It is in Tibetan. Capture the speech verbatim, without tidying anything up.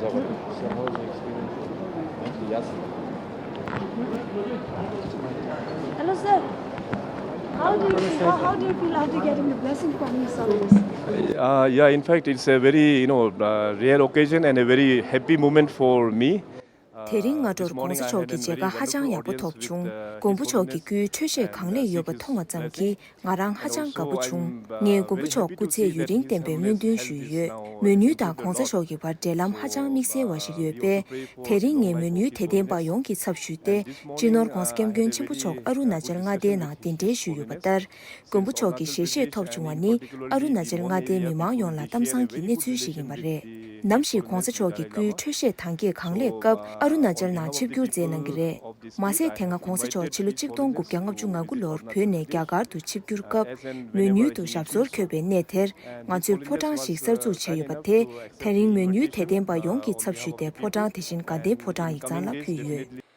Hello, sir. How do you feel? How, how do you feel after getting the blessing from His Holiness? Uh, yeah, in fact, it's a very, you know, uh, rare occasion and a very happy moment for me. དེ་རིང་སྔ་དྲོར་༧གོང་ས་མཆོག་གི་མཇལ་ཁ་ཧ་ཅང་ཡག་པོ་ཐོབ་བྱུང་། མགོན་པོ་མཆོག་གི་སྐུའི་འཕྲོད་བཞེས་གང་ལེགས་ཡོད་པ་མཐོང་བ་ཙམ་གྱིས་ང་རང་ཧ་ཅང་དགའ་པོ་བྱུང་། ངས་མགོན་པོ་མཆོག་སྐུ་ཚེ་ཡུན་རིང་བརྟན་པའི་སྨོན་འདུན་ཞུས་ཡོད། མོས་ནུས་དང་༧གོང་ས་མཆོག་གི་བར་འབྲེལ་ལམ་ཧ་ཅང་དམིགས་བསལ་བ་ཞིག་ཡོད་པས། དེ་རིང་ངས་མོས་ནུས་དད་ལྡན་པ་ཡོངས་ཀྱི་ཚབ་ཞུས་ཏེ། སྤྱི་ནོར་༧གོང་ས་༧སྐྱབས་མགོན་ཆེན་པོ་མཆོག་ཨ་རུ་ན་ཅལ་མངའ་སྡེའི་ནང་གདན་འདྲེན་ཞུས་ཡོད་པ་ལྟར། མགོན་པོ་མཆོག་གི་ཞལ་བཞེས་ཐོབ་བྱུང་བ་ནི་ཨ་རུ་ན་ཅལ་མངའ་སྡེའི་མི་མང་ཡོངས་ལ་གཏམ་བཟང་གི་གནས་ཚུལ་ཞིག་ཡིན་པ་རེད། ནམ་ཞིག་༧གོང་ས་མཆོག་གི་སྐུའི་འཕྲོད་བཞེས་དང་རྐྱེན་གང་ལེགས་སྐབས་ཨ་རུ་ན་ཅལ་ནང་ཆིབས་བསྒྱུར་མཛད་གནང་གི་རེད། མ་ཟད་དེ་སྔ་༧གོང་ས་མཆོག་ཕྱི་ལོ་ཆིག་སྟོང་དགུ་བརྒྱ་ལྔ་བཅུ་ང་དགུ་ལོར་བོད་ནས་རྒྱ་གར་དུ་ཆིབས་བསྒྱུར་སྐབས་མོས་ནུས་དུ་ཞབས་སོར་འཁོད་པའི་གནས་དེར་ང་ཚོས་ཕོ་བྲང་ཞིག་གསར་འཛུགས་བྱས་ཡོད་པ་དེ་དེ་རིང་མོས་ནུས་དད་ལྡན་པ་ཡོངས་ཀྱི་ཚབ་ཞུས་ཏེ་ཕོ་བྲང་དེ་བཞིན་དགའ་ལྡན་ཕོ་བྲང་ཡིག་ཚང་ལ་ཕུལ་ཡོད།